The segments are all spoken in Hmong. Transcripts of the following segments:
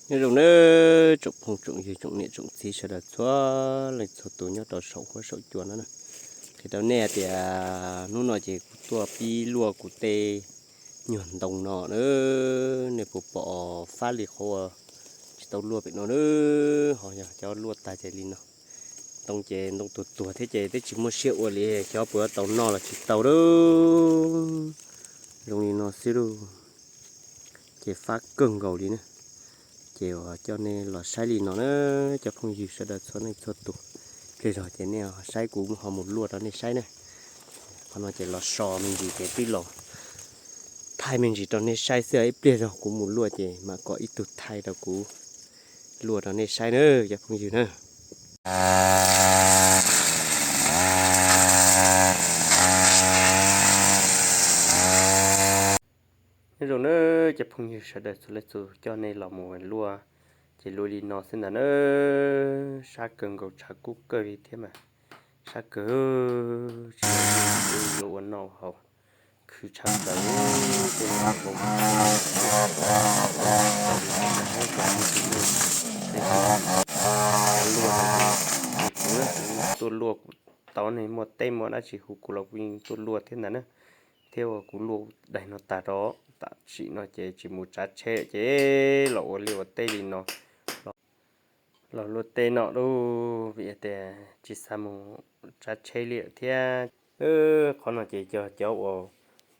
Nyob zoo nawb tsoom phooj tsoom ywg tsoom niam tsoom txiv sawv daws txhua leej txhua tus nyob rau saum huab saum cua no na. Qhia rau nej tias hnub no ces kuv tuaj pib luaj kuv tej nyuag ntoo no na. Nej puas pom fab li qhov tsis tau luaj pem no na, ho yog cov luaj tag ces li no. Ntoo ces ntoo tuag tuag thiab ces twb tsis muaj siab ua li, xyov puas tau noj los tsis tau lauj. Zoo li no xwb lauj. Ces fab kawg nkaus li na. Ces uas coj nej los saib li no na, cov phooj ywg sawv daws txhua leej txhua tus. Pliag zog ces nej saib kuv ho mus luaj rau nej saib na. Qhov no ces los so me ntsis ces twb los thaij me ntsis rau nej saib xwb, ib pliag zog kuv mus luaj ces mam kom ib tug thaij rau kuv luaj rau nej saib na cov phooj ywg na. Nyob zoo na cov phooj ywg sawv daws txhua leej txhua tus, coj nej los mus luaj ces luaj li no xwb ntag na. Sab kawg nkaus, tshav kub kawg li thiab mas, sab kawg, tsis yuav ua noj haus, khwv tshaj plaws. Tej no, luaj, tuaj luaj kuv tau ne, muaj teb muaj dab tsi hu kuv los kuv yeej tuaj luaj thiab ntag na. Thiab uas kuv luaj daim no tag rau tam sim no ces tsis mus tsav tsheb ces los ua liaj ua teb li no, los luaj teb no lauj, vim tias tsis xav mus tsav tsheb li lawm thiab. Qhov no ces cov, cov uas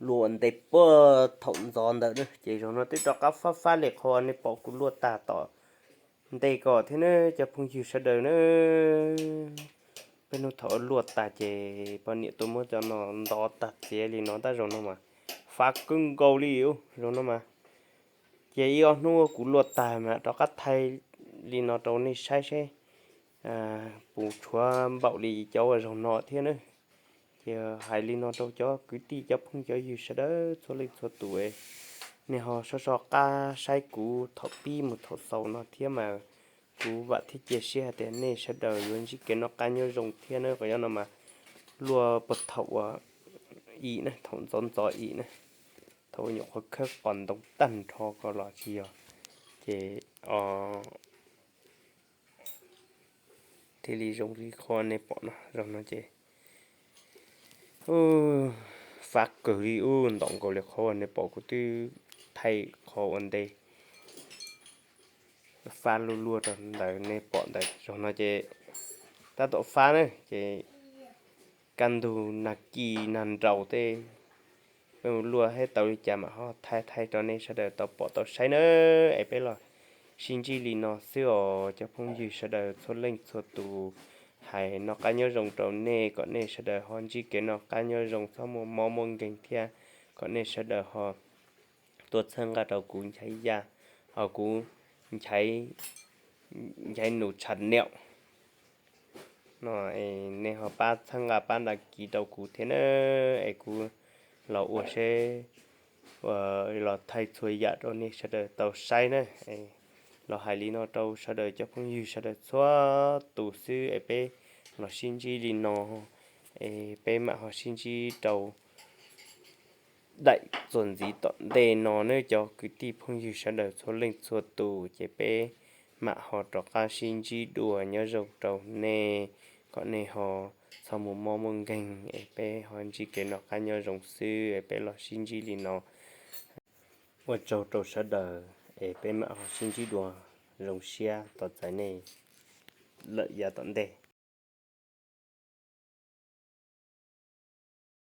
luaj ua ntej puag thaum ntxov ntawd na, ces zaum no twb rov qab fab fab li qhov nej pom kuv luaj tag tom ntej ko thiab na cov phooj ywg sawv daws na. Peb hnub thaum luaj tag ces poj niam tuaj muab cov no ntov tag txiav li no tab zaum no mas fab kawg nkaus li ub zaum no mas. Ces ib ob hnub kuv luaj tag mas rov qab thaij li no rau nej saib seb puas tshuav npaum li cov uas zaum no thiab na. Ces hais li no rau cov kwv tij cov phooj cov ywg sawv daws txhua leej txhua tus, nej ho soj soj qab saib kuv thaum pib mus thaum xaus no thiab mas kuv vam thiab cia siab hais tias nej sawv daws yuav ntsib kev noj qab nyob zoo thiab na. Qhov no mas luaj puag thaum uas ib na, thaum ntxov ntxov ib na, thaum nyuam qhuav khawb qos ntoo tag nrho ko los tsis yog, ces thiaj li zoo li qhov nej pom no. Zaum no ces fab kawg li ub, ntom nkaus li qhov uas nej pom kuv twb thaij qhov ua ntej fab luaj luaj rau ntawd nej pom ntawd. Zaum no ces tab tom fab na ces kaj ntug nag kis nag nraus tej peb mus luaj thiab tau li cas mam ho thaij thaij rau nej sawv daws tau pom tau saib na. Es peb los sib ntsib li no xwb os cov phooj ywg sawv daws txhua leej txhua tus. Hais noj qab nyob zoo rau nej kom nej sawv daws ho ntsib kev noj qab nyob zoo txhob muaj mob muaj nkeeg thiab kom nej sawv daws ho tuaj txhawb nqa rau kuv Nchaiv Yaj, ho kuv Nchaiv, Nchaiv Nus Channel no, nej ho pab txhawb nqa pab đăng ký rau kuv thiab na. Es kuv los ua seb los thaij txhua yam rau nej sawv daws tau saib na. Los hais li no rau sawv daws cov phooj ywg sawv daws txhua tus xwb es peb los sib ntsib li no, es peb mam ho sib ntsib rau daim txuas ntxiv tom ntej no nawb cov kwv tij phooj ywg sawv daws txhua leej txhua tus, ces peb mam ho rov qab sib ntsib dua. Nyob zoo rau nej, kom nej ho txhob muaj mob muaj nkeeg es peb ho ntsib kev noj qab nyob zoo xwb es peb los sib ntsib li no. Ua tsaug rau sawv daws es peb mam ho sib ntsib dua. Zoo siab tos txais nej lawm yav tom ntej.